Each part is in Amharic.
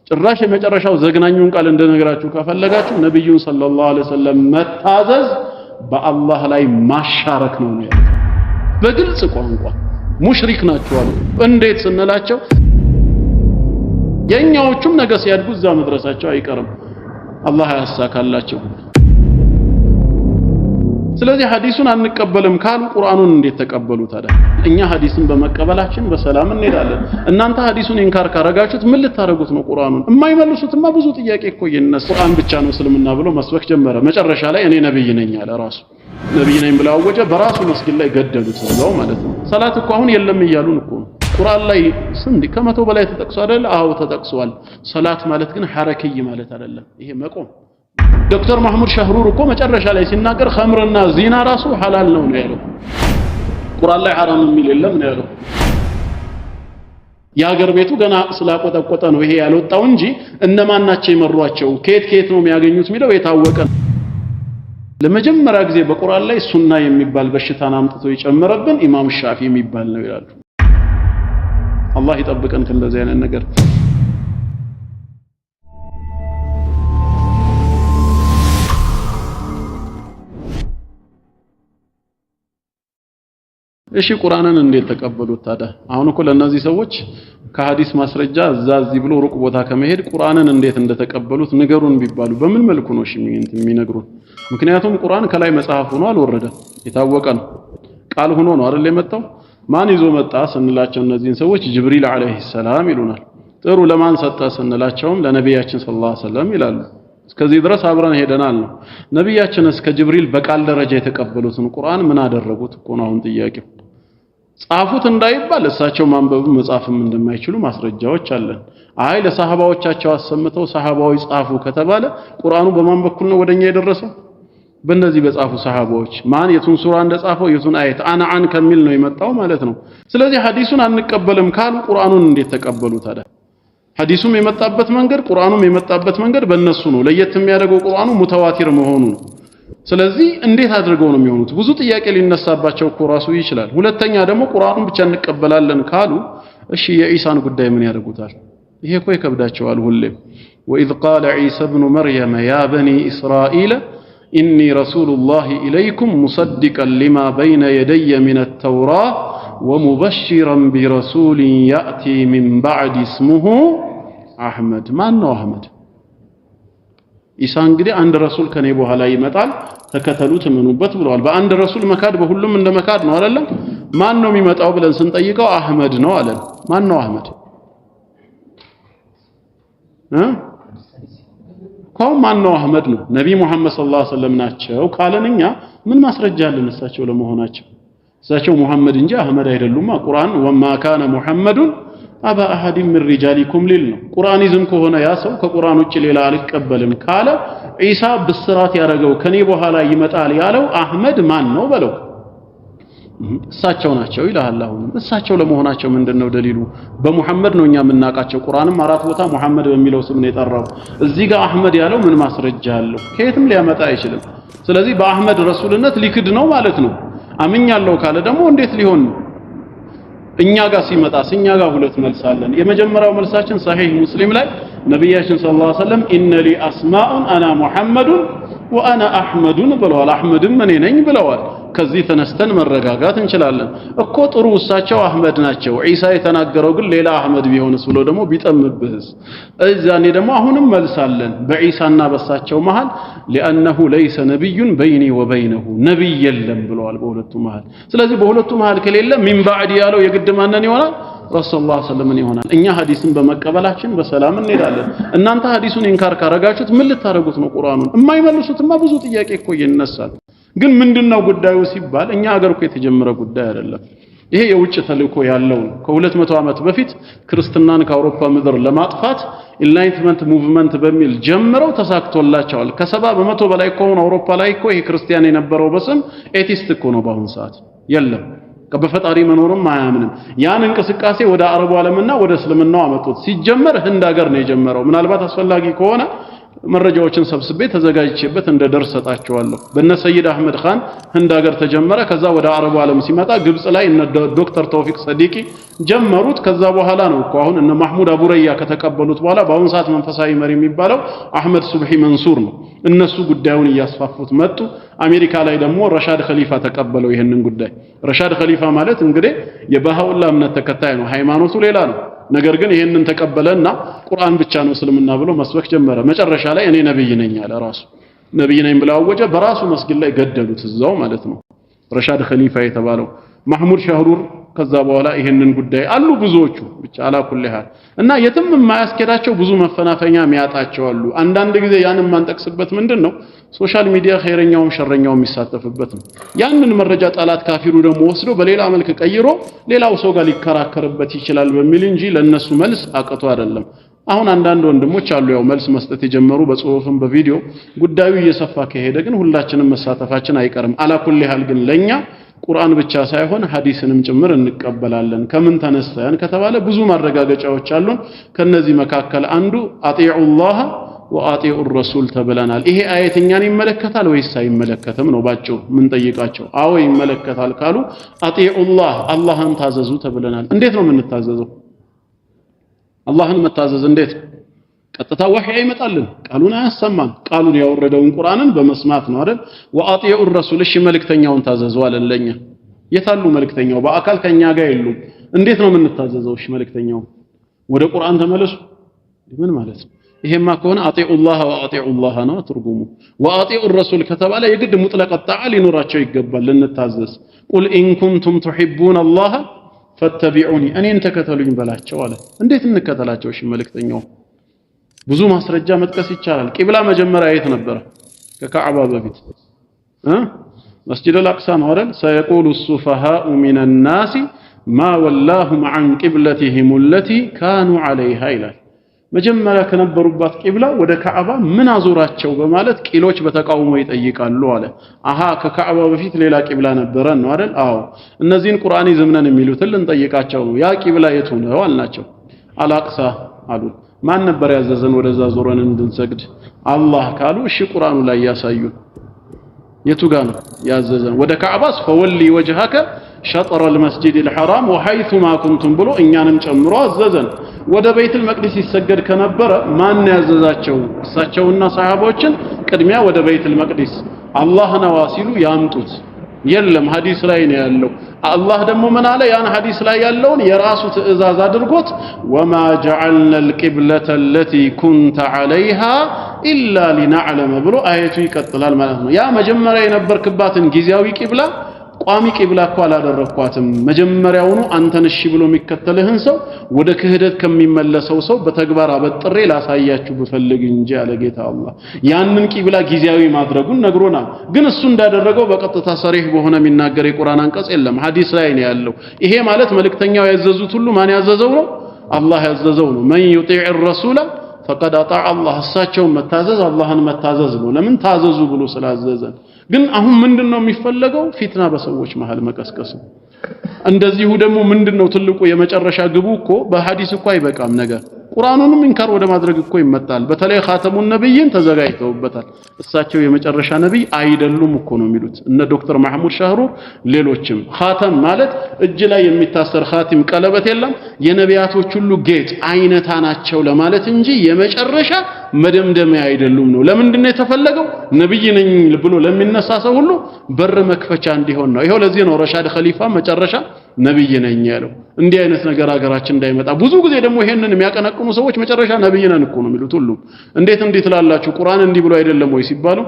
ጭራሽ የመጨረሻው ዘግናኙን ቃል እንደነግራችሁ ከፈለጋችሁ ነብዩን ሰለላሁ ዐለይሂ ወሰለም መታዘዝ በአላህ ላይ ማሻረክ ነው ነው ያሉት። በግልጽ ቋንቋ ሙሽሪክ ናቸው አሉ። እንዴት ስንላቸው የኛዎቹም ነገ ሲያድጉ እዛ መድረሳቸው አይቀርም። አላህ ያሳካላቸው። ስለዚህ ሐዲሱን አንቀበልም ካሉ ቁርአኑን እንዴት ተቀበሉ ታዲያ? እኛ ሐዲስን በመቀበላችን በሰላም እንሄዳለን። እናንተ ሐዲሱን ኢንካር ካረጋችሁት ምን ልታረጉት ነው? ቁርአኑን የማይመልሱትማ ብዙ ጥያቄ እኮ ይነሳ። ቁርአን ብቻ ነው እስልምና ብሎ መስበክ ጀመረ። መጨረሻ ላይ እኔ ነብይ ነኝ አለ። ራሱ ነብይ ነኝ ብሎ አወጀ። በራሱ መስጊድ ላይ ገደሉት እዛው ማለት ነው። ሰላት እኮ አሁን የለም እያሉን እኮ ነው። ቁርአን ላይ ስንት ከመቶ በላይ ተጠቅሶ አይደል? አዎ ተጠቅሷል። ሰላት ማለት ግን ሐረክይ ማለት አይደለም። ይሄ መቆም ዶክተር ማህሙድ ሻህሩር እኮ መጨረሻ ላይ ሲናገር ኸምርና ዚና ራሱ ሐላል ነው ነው ያለው። ቁርአን ላይ ሐራም የሚል የለም ነው ያለው። የሀገር ቤቱ ገና ስላቆጠቆጠ ነው ይሄ ያልወጣው እንጂ እነማን ናቸው የመሯቸው፣ ከየት ከየት ነው የሚያገኙት የሚለው የታወቀ ነው። ለመጀመሪያ ጊዜ በቁርአን ላይ ሱና የሚባል በሽታን አምጥቶ የጨመረብን ኢማም ሻፊ የሚባል ነው ይላሉ። አላህ ይጠብቀን ከእንደዚህ አይነት ነገር። እሺ ቁርአንን እንዴት ተቀበሉት ታዲያ? አሁን እኮ ለእነዚህ ሰዎች ከሐዲስ ማስረጃ እዛ እዚህ ብሎ ሩቅ ቦታ ከመሄድ ቁርአንን እንዴት እንደተቀበሉት ንገሩን ቢባሉ በምን መልኩ ነው እሺ የሚነግሩን? ምክንያቱም ቁርአን ከላይ መጽሐፍ ሆኖ አልወረደም፣ የታወቀ ነው። ቃል ሆኖ ነው አይደል የመጣው? ማን ይዞ መጣ ስንላቸው እነዚህን ሰዎች ጅብሪል አለይሂ ሰላም ይሉናል። ጥሩ ለማን ሰጠ ስንላቸውም ለነቢያችን ሰለላሁ ዐለይሂ ወሰለም ይላሉ። እስከዚህ ድረስ አብረን ሄደናል ነው። ነቢያችን እስከ ጅብሪል በቃል ደረጃ የተቀበሉትን ቁርአን ምን አደረጉት እኮ ነው አሁን ጥያቄው። ጻፉት እንዳይባል እሳቸው ማንበብ መጻፍም እንደማይችሉ ማስረጃዎች አለን። አይ ለሰሃባዎቻቸው አሰምተው ሰሃባዎች ጻፉ ከተባለ ቁርአኑ በማን በኩል ነው ወደኛ የደረሰው? በእነዚህ በጻፉ ሰሃባዎች። ማን የቱን ሱራ እንደጻፈው የቱን አየት አን ከሚል ነው የመጣው ማለት ነው። ስለዚህ ሐዲሱን አንቀበልም ካሉ ቁርአኑን እንዴት ተቀበሉ ታዲያ? ሐዲሱም የመጣበት መንገድ ቁርአኑም የመጣበት መንገድ በእነሱ ነው። ለየት የሚያደርገው ቁርአኑ ሙተዋቲር መሆኑ ነው። ስለዚህ እንዴት አድርገው ነው የሚሆኑት? ብዙ ጥያቄ ሊነሳባቸው እኮ ራሱ ይችላል። ሁለተኛ ደግሞ ቁርአኑን ብቻ እንቀበላለን ካሉ እሺ የኢሳን ጉዳይ ምን ያደርጉታል? ይሄ እኮ ይከብዳቸዋል ሁሌም። ወኢዝ ቃለ ዒሳ ብኑ መርየም ያ በኒ እስራኢል ኢኒ ረሱሉላሂ ኢለይኩም ሙሰዲቀን ሊማ በይነ የደየ ሚነ ተውራህ ወሙበሽራን ቢረሱልን ያእቲ ሚን ባዕድ እስሙሁ አሕመድ። ማን ነው አሕመድ? ኢሳ እንግዲህ አንድ ረሱል ከኔ በኋላ ይመጣል ተከተሉት እመኑበት ብለዋል። በአንድ ረሱል መካድ በሁሉም እንደ መካድ ነው አይደለም? ማን ነው የሚመጣው ብለን ስንጠይቀው አህመድ ነው አለን። ማን ነው አህመድ? ማን ነው አህመድ ነው? ነቢ ሙሐመድ ሰለላሁ ዐለይሂ ወሰለም ናቸው ካለን እኛ ምን ማስረጃ አለን እሳቸው ለመሆናቸው? እሳቸው ሙሐመድ እንጂ አህመድ አይደሉማ። ቁርአን ወማ ካነ ሙሐመዱን አባ አሐድ ሚን ሪጃሊኩም ሊል ነው። ቁርአኒዝም ከሆነ ያ ሰው ከቁርአን ውጭ ሌላ አልቀበልም ካለ ዒሳ ብስራት ያደረገው ከኔ በኋላ ይመጣል ያለው አህመድ ማን ነው በለው። እሳቸው ናቸው ይልሃል። አሁንም እሳቸው ለመሆናቸው ምንድነው ደሊሉ? በሙሐመድ ነው እኛ የምናውቃቸው። ቁርአንም አራት ቦታ ሙሐመድ በሚለው ስም ነው የጠራው። እዚህ ጋር አህመድ ያለው ምን ማስረጃ አለው? ከየትም ሊያመጣ አይችልም። ስለዚህ በአህመድ ረሱልነት ሊክድ ነው ማለት ነው። አምኛለሁ ካለ ደግሞ እንዴት ሊሆን ነው? እኛ ጋር ሲመጣስ እኛ ጋር ሁለት መልስ አለን። የመጀመሪያው መልሳችን ሰሂህ ሙስሊም ላይ ነብያችን ሰለላሁ ዐለይሂ ወሰለም ኢነ ሊ አስማኡን አና ሙሐመዱን ወአና አሕመዱን ብለዋል። አሕመድም እኔ ነኝ ብለዋል። ከዚህ ተነስተን መረጋጋት እንችላለን። እኮ ጥሩ እሳቸው አህመድ ናቸው፣ ዒሳ የተናገረው ግን ሌላ አህመድ ቢሆንስ ብሎ ደግሞ ቢጠምብህስ? እዛኔ ደግሞ አሁንም መልስ አለን። በዒሳና በሳቸው መሃል ሊአነሁ ለይሰ ነቢዩን በይኒ ወበይነሁ ነቢይ የለም ብለዋል በሁለቱ መሃል። ስለዚህ በሁለቱ መሃል ከሌለ ሚን ባዕድ ያለው የግድ ማንን ይሆናል? ረሱል ሰለላሁ ዐለይሂ ወሰለም ይሆናል። እኛ ሐዲስን በመቀበላችን በሰላም እንሄዳለን። እናንተ ሐዲሱን ኢንካር ካረጋችሁት ምን ልታረጉት ነው? ቁርአኑን የማይመልሱትማ ብዙ ጥያቄ እኮ ይነሳል። ግን ምንድነው ጉዳዩ ሲባል እኛ ሀገር እኮ የተጀመረ ጉዳይ አይደለም። ይሄ የውጭ ተልእኮ ያለው ነው። ከ200 ዓመት በፊት ክርስትናን ከአውሮፓ ምድር ለማጥፋት Enlightenment movement በሚል ጀምረው ተሳክቶላቸዋል። ከ70% በላይ እኮ አሁን አውሮፓ ላይ እኮ ይሄ ክርስቲያን የነበረው በስም atheist እኮ ነው በአሁን ሰዓት የለም። በፈጣሪ መኖርም አያምንም። ያን እንቅስቃሴ ወደ አረቡ ዓለምና ወደ እስልምናው አመጡት። ሲጀመር ህንድ ሀገር ነው የጀመረው። ምናልባት አስፈላጊ ከሆነ መረጃዎችን ሰብስቤ ተዘጋጅቼበት እንደ ደርስ ሰጣቸዋለሁ። በነ ሰይድ አህመድ ካን ህንድ ሀገር ተጀመረ። ከዛ ወደ አረቡ ዓለም ሲመጣ ግብጽ ላይ እነ ዶክተር ተውፊቅ ሰዲቂ ጀመሩት። ከዛ በኋላ ነው እኮ አሁን እነ ማህሙድ አቡረያ ከተቀበሉት በኋላ በአሁን ሰዓት መንፈሳዊ መሪ የሚባለው አህመድ ሱብሂ መንሱር ነው። እነሱ ጉዳዩን እያስፋፉት መጡ። አሜሪካ ላይ ደግሞ ረሻድ ኸሊፋ ተቀበለው ይህንን ጉዳይ። ረሻድ ኸሊፋ ማለት እንግዲህ የባሃኡላ እምነት ተከታይ ነው፣ ሃይማኖቱ ሌላ ነው። ነገር ግን ይህንን ተቀበለና ቁርአን ብቻ ነው እስልምና ብሎ መስበክ ጀመረ። መጨረሻ ላይ እኔ ነብይ ነኝ አለ። ራሱ ነብይ ነኝ ብሎ አወጀ። በራሱ መስጊድ ላይ ገደሉት እዛው ማለት ነው። ረሻድ ኸሊፋ የተባለው ማህሙድ ሻህሩር ከዛ በኋላ ይሄንን ጉዳይ አሉ ብዙዎቹ ብቻ على كل حال እና የትም የማያስኬዳቸው ብዙ መፈናፈኛ የሚያጣቸው አሉ። አንዳንድ ጊዜ ያንን የማንጠቅስበት ምንድን ነው social media ኸይረኛውም ሸረኛውም የሚሳተፍበት ነው። ያንን መረጃ ጠላት ካፊሩ ደግሞ ወስዶ በሌላ መልክ ቀይሮ ሌላው ሰው ጋር ሊከራከርበት ይችላል በሚል እንጂ ለነሱ መልስ አቅቶ አይደለም። አሁን አንዳንድ ወንድሞች አሉ ያው መልስ መስጠት የጀመሩ በጽሁፍም በቪዲዮ። ጉዳዩ እየሰፋ ከሄደ ግን ሁላችንም መሳተፋችን አይቀርም። على كل حال ግን ለኛ ቁርአን ብቻ ሳይሆን ሐዲስንም ጭምር እንቀበላለን። ከምን ተነስተን ከተባለ ብዙ ማረጋገጫዎች አሉን። ከነዚህ መካከል አንዱ أطيعوا الله وأطيعوا الرسول ተብለናል። ይሄ አየት እኛን ይመለከታል ወይስ አይመለከትም ነው ባጭሩ ምን ጠይቃቸው። አዎ ይመለከታል ካሉ أطيعوا الله አላህን ታዘዙ ተብለናል። እንዴት ነው የምንታዘዘው? አላህን መታዘዝ እንዴት? ቀጥታ ወህይ አይመጣልን፣ ቃሉን አያሰማን። ቃሉን ያወረደውን ቁርአንን በመስማት ነው አይደል? وأطيعوا الرسول እሺ መልእክተኛውን ታዘዙ አለን። ለኛ የታሉ መልእክተኛው? በአካል ከኛ ጋር የሉም። እንዴት ነው የምንታዘዘው? እሺ መልእክተኛው ወደ ቁርአን ተመለሱ ምን ማለት ነው? ይሄማ ከሆነ أطيعوا الله وأطيعوا الله ነው ትርጉሙ። وأطيعوا الرسول ከተባለ የግድ مطلق طاعة ሊኖራቸው ይገባል ልንታዘዝ። قل إن كنتم تحبون الله فاتبعوني እኔን ተከተሉኝ በላቸው አለ። እንዴት እንከተላቸው? እሺ መልእክተኛው ብዙ ማስረጃ መጥቀስ ይቻላል። ቂብላ መጀመሪያ የት ነበረ? ከካዕባ በፊት መስጂድ አልአቅሳ ነው አይደል? سيقول السفهاء من الناس ما ولاهم عن قبلتهم التي كانوا عليها ይላል። መጀመሪያ ከነበሩባት ቂብላ ወደ ካዕባ ምን አዞራቸው በማለት ቂሎች በተቃውሞ ይጠይቃሉ አለ። አሃ ከካዕባ በፊት ሌላ ቂብላ ነበረ ነው አይደል? አዎ። እነዚህን ቁርአኒዝም ነን የሚሉትን ልንጠይቃቸው ነው። ያ ቂብላ የቱ ነው አልናቸው። አልአቅሳ አሉ። ማን ነበር ያዘዘን ወደዛ ዞረን እንድንሰግድ? አላህ ካሉ እሺ ቁርአኑ ላይ ያሳዩን። የቱ ጋር ነው ያዘዘን? ወደ ካዕባስ فول وجهك شطر المسجد الحرام وحيثما كنتم ብሎ እኛንም ጨምሮ አዘዘን። ወደ ቤይቱል መቅዲስ ይሰገድ ከነበረ ማን ያዘዛቸው? እሳቸውና ሰሃቦችን ቅድሚያ ወደ ቤይቱል መቅዲስ አላህ ነዋ ሲሉ ያምጡት። የለም ሐዲስ ላይ ነው ያለው። አላህ ደግሞ ምን አለ? ያን ሐዲስ ላይ ያለውን የራሱ ትእዛዝ አድርጎት وما جعلنا القبلة التي كنت عليها إلا لنعلم ብሎ አየቱ ይቀጥላል ማለት ነው። ያ መጀመሪያ የነበርክባትን ጊዜያዊ ቂብላ ቋሚ ቂብላ እኮ አላደረኳትም። መጀመሪያውኑ አንተን እሺ ብሎ የሚከተልህን ሰው ወደ ክህደት ከሚመለሰው ሰው በተግባር አበጥሬ ላሳያችሁ ብፈልግ እንጂ አለ ጌታ አላህ። ያንን ቂብላ ጊዜያዊ ማድረጉን ነግሮናል። ግን እሱ እንዳደረገው በቀጥታ ሰሪህ በሆነ የሚናገር የቁርአን አንቀጽ የለም፣ ሐዲስ ላይ ነው ያለው። ይሄ ማለት መልእክተኛው ያዘዙት ሁሉ ማን ያዘዘው ነው? አላህ ያዘዘው ነው። من يطع الرسول فقد أطاع الله። እሳቸውን መታዘዝ አላህን መታዘዝ ነው። ለምን ታዘዙ ብሎ ስላዘዘን። ግን አሁን ምንድነው የሚፈለገው? ፊትና በሰዎች መሃል መቀስቀስ ነው። እንደዚሁ ደግሞ ምንድነው ትልቁ የመጨረሻ ግቡ እኮ በሐዲስ እኮ አይበቃም ነገር ቁርአኑንም إنكار ወደ ማድረግ እኮ ይመጣል። በተለይ خاتم النبيين ተዘጋጅተውበታል። እሳቸው የመጨረሻ ነብይ አይደሉም እኮ ነው የሚሉት እነ ዶክተር ማህሙድ ሻህሩር ሌሎችም። خاتم ማለት እጅ ላይ የሚታሰር خاتم ቀለበት የለም የነቢያቶች ሁሉ ጌጥ አይነታ ናቸው ለማለት እንጂ የመጨረሻ መደምደሚያ አይደሉም ነው። ለምንድን ነው የተፈለገው? ነብይ ነኝ ብሎ ለሚነሳ ሰው ሁሉ በር መክፈቻ እንዲሆን ነው። ይኸው ለዚህ ነው ረሻድ ኸሊፋ መጨረሻ ነብይ ነኝ ያለው። እንዲህ አይነት ነገር ሀገራችን እንዳይመጣ ብዙ ጊዜ ደግሞ ይሄንን የሚያቀነቅኑ ሰዎች መጨረሻ ነብይ ነን እኮ ነው የሚሉት። ሁሉም እንዴት እንዲህ ትላላችሁ? ቁርአን እንዲህ ብሎ አይደለም ወይ ሲባሉ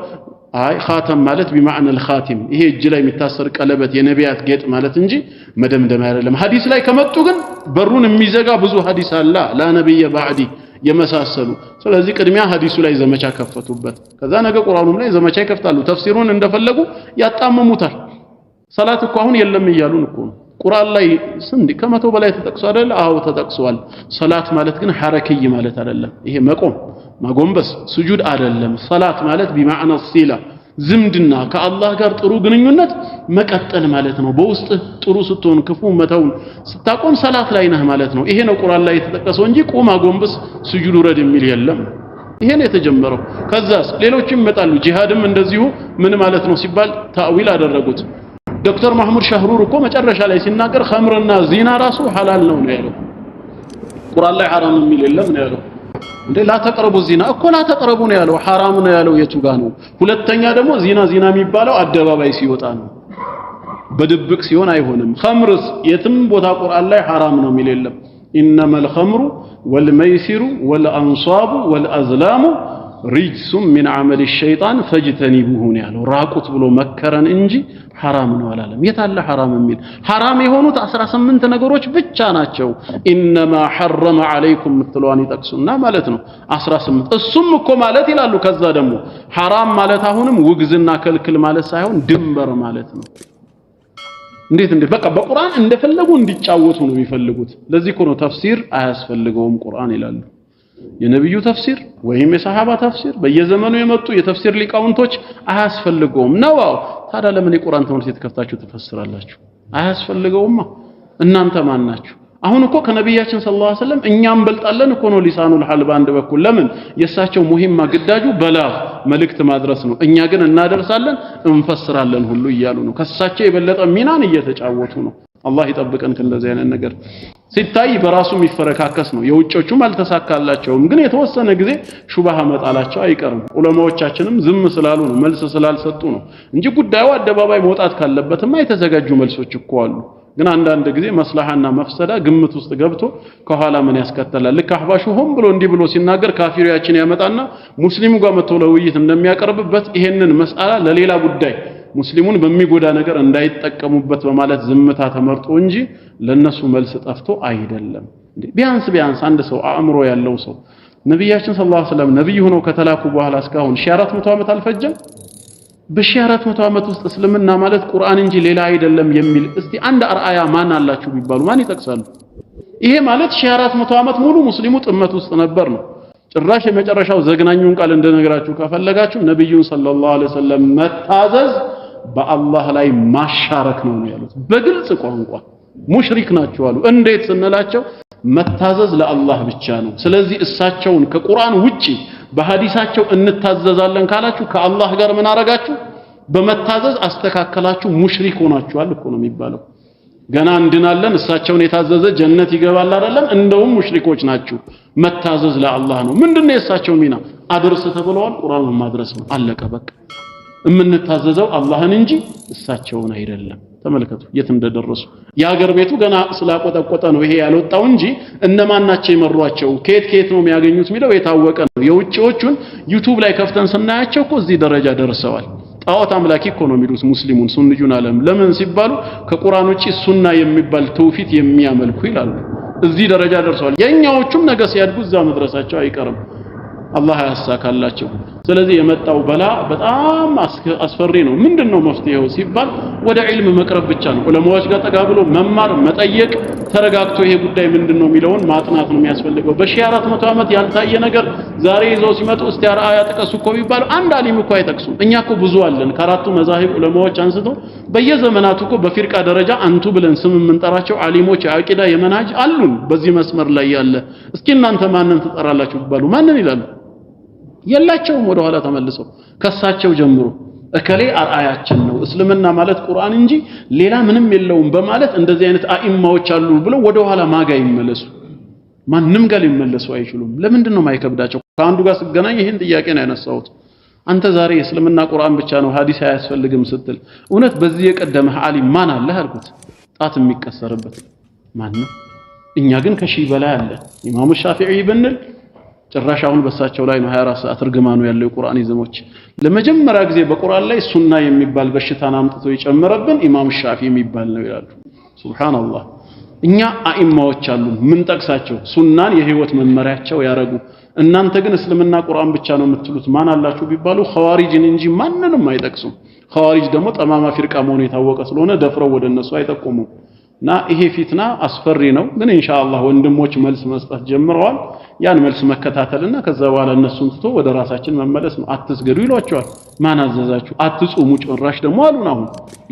አይ خاتم ማለት بمعنى الخاتم ይሄ እጅ ላይ የሚታሰር ቀለበት የነቢያት ጌጥ ማለት እንጂ መደምደሚያ አይደለም። ሐዲስ ላይ ከመጡ ግን በሩን የሚዘጋ ብዙ ሐዲስ አለ لا نبي بعدي የመሳሰሉ። ስለዚህ ቅድሚያ ሐዲሱ ላይ ዘመቻ ከፈቱበት። ከዛ ነገ ቁርአኑም ላይ ዘመቻ ይከፍታሉ። ተፍሲሩን እንደፈለጉ ያጣምሙታል። ሰላት እኮ አሁን የለም እያሉን እኮ ነው። ቁርአን ላይ ስንት ከመቶ በላይ ተጠቅሶ አይደል? አዎ ተጠቅሷል። ሰላት ማለት ግን ሐረክይ ማለት አይደለም። ይሄ መቆም፣ ማጎንበስ፣ ስጁድ አይደለም። ሰላት ማለት بمعنى الصلة ዝምድና፣ ከአላህ ጋር ጥሩ ግንኙነት መቀጠል ማለት ነው። በውስጥ ጥሩ ስትሆን ክፉ መተውን ስታቆም ሰላት ላይ ነህ ማለት ነው። ይሄ ነው ቁርአን ላይ የተጠቀሰው እንጂ ቁም፣ አጎንብስ፣ ስጁድ ውረድ የሚል የለም። ይሄ ነው የተጀመረው። ከዛስ ሌሎችም ይመጣሉ። ጂሃድም እንደዚሁ ምን ማለት ነው ሲባል ታዊል አደረጉት። ዶክተር ማህሙድ ሻህሩር እኮ መጨረሻ ላይ ሲናገር ኸምርና ዚና ራሱ ሐላል ነው ነው ያለው። ቁርአን ላይ ሐራም የሚል የለም ነው ያለው። እንዴ لا تقربوا الزنا እኮ لا تقربوا ነው ያለው፣ ሐራም ነው ያለው የቱ ጋ ነው? ሁለተኛ ደግሞ ዚና ዚና የሚባለው አደባባይ ሲወጣ ነው፣ በድብቅ ሲሆን አይሆንም። ኸምርስ የትም ቦታ ቁርአን ላይ ሐራም ነው የሚል የለም። إنما الخمر والميسر والأنصاب والأزلام رجس من عمل الشيطان فاجتنبوه ነው ያለው። ራቁት ብሎ መከረን እንጂ ሐራም ነው አላለም። የታለ ሐራም የሚል? ሐራም የሆኑት 18 ነገሮች ብቻ ናቸው። إنما حرم عليكم የምትለዋን ይጠቅሱና ማለት ነው 18። እሱም እኮ ማለት ይላሉ። ከዛ ደግሞ ሐራም ማለት አሁንም ውግዝና ክልክል ማለት ሳይሆን ድንበር ማለት ነው። እንዴት እንዴት በቃ በቁርአን እንደፈለጉ እንዲጫወቱ ነው የሚፈልጉት። ለዚህ እኮ ነው ተፍሲር አያስፈልገውም ቁርአን ይላሉ። የነብዩ ተፍሲር ወይም የሰሃባ ተፍሲር በየዘመኑ የመጡ የተፍሲር ሊቃውንቶች አያስፈልገውም ነው። ታዲያ ለምን የቁርአን ትምህርት ቤት ከፍታችሁ ትፈስራላችሁ? አያስፈልገውማ። እናንተ ማን ናችሁ? አሁን እኮ ከነቢያችን صلى الله عليه وسلم እኛም በልጣለን እኮ ነው لسان الحال በአንድ በኩል። ለምን የእሳቸው مهمة ግዳጁ بلاغ መልእክት ማድረስ ነው። እኛ ግን እናደርሳለን እንፈስራለን ሁሉ እያሉ ነው። ከእሳቸው የበለጠ ሚናን እየተጫወቱ ነው። አላህ ይጠብቀን ከእንደዚህ አይነት ነገር። ሲታይ በራሱ የሚፈረካከስ ነው። የውጮቹም አልተሳካላቸውም፣ ግን የተወሰነ ጊዜ ሹባሃ መጣላቸው አይቀርም። ዑለማዎቻችንም ዝም ስላሉ ነው፣ መልስ ስላልሰጡ ነው እንጂ ጉዳዩ አደባባይ መውጣት ካለበትማ የተዘጋጁ መልሶች እኮ አሉ። ግን አንዳንድ ጊዜ መስላሃና መፍሰዳ ግምት ውስጥ ገብቶ ከኋላ ምን ያስከተላል? ልክ አህባሹ ሆን ብሎ እንዲህ ብሎ ሲናገር ካፊሪያችን ያመጣና ሙስሊሙ ጋር መጥቶ ለውይይት እንደሚያቀርብበት ይሄንን መስአላ ለሌላ ጉዳይ ሙስሊሙን በሚጎዳ ነገር እንዳይጠቀሙበት በማለት ዝምታ ተመርጦ እንጂ ለነሱ መልስ ጠፍቶ አይደለም። ቢያንስ ቢያንስ አንድ ሰው አእምሮ ያለው ሰው ነብያችን ሰለላሁ ዐለይሂ ወሰለም ነብይ ሆነው ከተላኩ በኋላ እስካሁን 1400 ዓመት አልፈጀም? በ1400 ዓመት ውስጥ እስልምና ማለት ቁርአን እንጂ ሌላ አይደለም የሚል እስቲ አንድ አርአያ ማን አላችሁ ቢባሉ ማን ይጠቅሳሉ? ይሄ ማለት 1400 ዓመት ሙሉ ሙስሊሙ ጥመት ውስጥ ነበር ነው። ጭራሽ የመጨረሻው ዘግናኙን ቃል እንደነግራችሁ ከፈለጋችሁ ነብዩን ሰለላሁ ዐለይሂ ወሰለም መታዘዝ በአላህ ላይ ማሻረክ ነው ነው ያሉት። በግልጽ ቋንቋ ሙሽሪክ ናቸው አሉ። እንዴት ስንላቸው መታዘዝ ለአላህ ብቻ ነው። ስለዚህ እሳቸውን ከቁርአን ውጪ በሐዲሳቸው እንታዘዛለን ካላችሁ ከአላህ ጋር ምን አረጋችሁ? በመታዘዝ አስተካከላችሁ፣ ሙሽሪክ ሆናችኋል እኮ ነው የሚባለው። ገና እንድናለን እሳቸውን የታዘዘ ጀነት ይገባል አይደለም? እንደውም ሙሽሪኮች ናችሁ። መታዘዝ ለአላህ ነው። ምንድነው የእሳቸው ሚና? አድርስ ተብለዋል። ቁርአኑን ማድረስ ነው። አለቀ በቃ። የምንታዘዘው አላህን እንጂ እሳቸውን አይደለም። ተመልከቱ የት እንደደረሱ። የሀገር ቤቱ ገና ስላቆጠቆጠ ነው ይሄ ያልወጣው እንጂ እነማን ናቸው የመሯቸው፣ ከየት ከየት ነው የሚያገኙት የሚለው የታወቀ ነው። የውጭዎቹን ዩቲዩብ ላይ ከፍተን ስናያቸው እኮ እዚህ ደረጃ ደርሰዋል። ጣዖት አምላኪ እኮ ነው የሚሉት ሙስሊሙን ሱንዩን ዓለም። ለምን ሲባሉ ከቁርአን ውጪ ሱና የሚባል ትውፊት የሚያመልኩ ይላሉ። እዚህ ደረጃ ደርሰዋል። የኛዎቹም ነገ ሲያድጉ እዛ መድረሳቸው አይቀርም። አላህ ያሳካላቸው። ስለዚህ የመጣው በላ በጣም አስፈሪ ነው። ምንድነው መፍትሄው ሲባል ወደ ዒልም መቅረብ ብቻ ነው። ዑለማዎች ጋር ጠጋ ብሎ መማር፣ መጠየቅ፣ ተረጋግቶ ይሄ ጉዳይ ምንድነው የሚለውን ማጥናት ነው የሚያስፈልገው። በ1400 ዓመት ያልታየ ነገር ዛሬ ይዘው ሲመጡ እስቲ አርአያ ጥቀሱ እኮ ቢባሉ አንድ አሊም እኮ አይጠቅሱም። እኛ እኮ ብዙ አለን። ከአራቱ መዛሂብ ዑለማዎች አንስቶ በየዘመናቱ እኮ በፊርቃ ደረጃ አንቱ ብለን ስም የምንጠራቸው አሊሞች የአቂዳ የመናጅ አሉን በዚህ መስመር ላይ ያለ። እስኪ እናንተ ማንን ትጠራላችሁ ቢባሉ ማንን ይላሉ? የላቸውም። ወደ ኋላ ተመልሰው ከሳቸው ጀምሮ እከሌ አርአያችን ነው፣ እስልምና ማለት ቁርአን እንጂ ሌላ ምንም የለውም በማለት እንደዚህ አይነት አኢማዎች አሉ ብለው ወደ ኋላ ማጋ ይመለሱ። ማንም ጋር ሊመለሱ አይችሉም። ለምንድን ነው የማይከብዳቸው? ከአንዱ ጋር ስገናኝ ይህን ጥያቄ ነው ያነሳሁት። አንተ ዛሬ እስልምና ቁርአን ብቻ ነው ሐዲስ አያስፈልግም ስትል እውነት በዚህ የቀደመህ ዓሊም ማን አለህ አልኩት። ጣት የሚቀሰርበት ማን ነው? እኛ ግን ከሺህ በላይ አለ። ኢማሙ ሻፊዒ ብንል ጭራሽ አሁን በሳቸው ላይ ነው 24 ሰዓት እርግማኑ ያለው የቁርአን ይዘሞች። ለመጀመሪያ ጊዜ በቁርአን ላይ ሱና የሚባል በሽታን አምጥቶ የጨመረብን ኢማም ሻፊ የሚባል ነው ይላሉ። ሱብሃንአላህ። እኛ አኢማዎች አሉ ምን ጠቅሳቸው ሱናን የህይወት መመሪያቸው ያረጉ። እናንተ ግን እስልምና ቁርአን ብቻ ነው የምትሉት ማን አላችሁ ቢባሉ ኸዋሪጅን እንጂ ማንንም አይጠቅሱም። ኸዋሪጅ ደግሞ ጠማማ ፊርቃ መሆኑ የታወቀ ስለሆነ ደፍረው ወደ እነሱ አይጠቁሙም። እና ይሄ ፊትና አስፈሪ ነው። ግን ኢንሻአላህ ወንድሞች መልስ መስጠት ጀምረዋል። ያን መልስ መከታተልና ከዛ በኋላ እነሱን ትቶ ወደ ራሳችን መመለስ ነው። አትስገዱ ይሏቸዋል። ማን አዘዛችሁ? አትጾሙ ጭራሽ ደግሞ አሉን። አሁን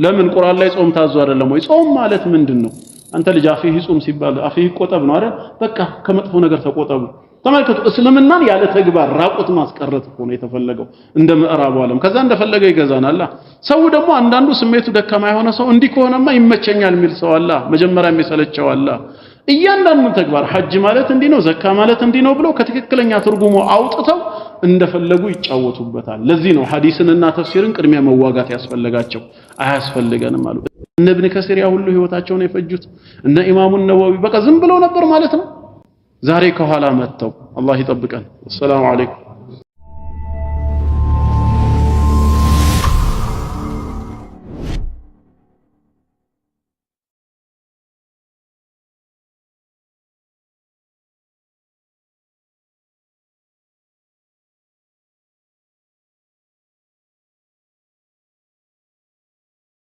ለምን ቁርአን ላይ ጾም ታዞ አይደለም ወይ? ጾም ማለት ምንድን ነው? አንተ ልጅ አፍህ ይጹም ሲባል አፍህ ይቆጠብ ነው አይደል? በቃ ከመጥፎ ነገር ተቆጠቡ። ተመልከቱ፣ እስልምናን ያለ ተግባር ራቁት ማስቀረት እኮ ነው የተፈለገው እንደ ምዕራቡ ዓለም። ከዛ እንደፈለገ ይገዛናል። ሰው ደግሞ አንዳንዱ ስሜቱ ደካማ የሆነ ሰው እንዲህ ከሆነማ ይመቸኛል የሚል ሰው አለ። መጀመሪያ የሚሰለቸው አለ። እያንዳንዱ ተግባር ሐጅ ማለት እንዲህ ነው፣ ዘካ ማለት እንዲህ ነው ብለው ከትክክለኛ ትርጉሙ አውጥተው እንደፈለጉ ይጫወቱበታል። ለዚህ ነው ሐዲስንና ተፍሲርን ቅድሚያ መዋጋት ያስፈለጋቸው። አያስፈልገንም አሉ። እነ ኢብን ከሲር ያ ሁሉ ህይወታቸውን የፈጁት፣ እነ ኢማሙ ነወዊ በቃ ዝም ብለው ነበር ማለት ነው። ዛሬ ከኋላ መጥተው፣ አላህ ይጠብቀን። السلام عليكم።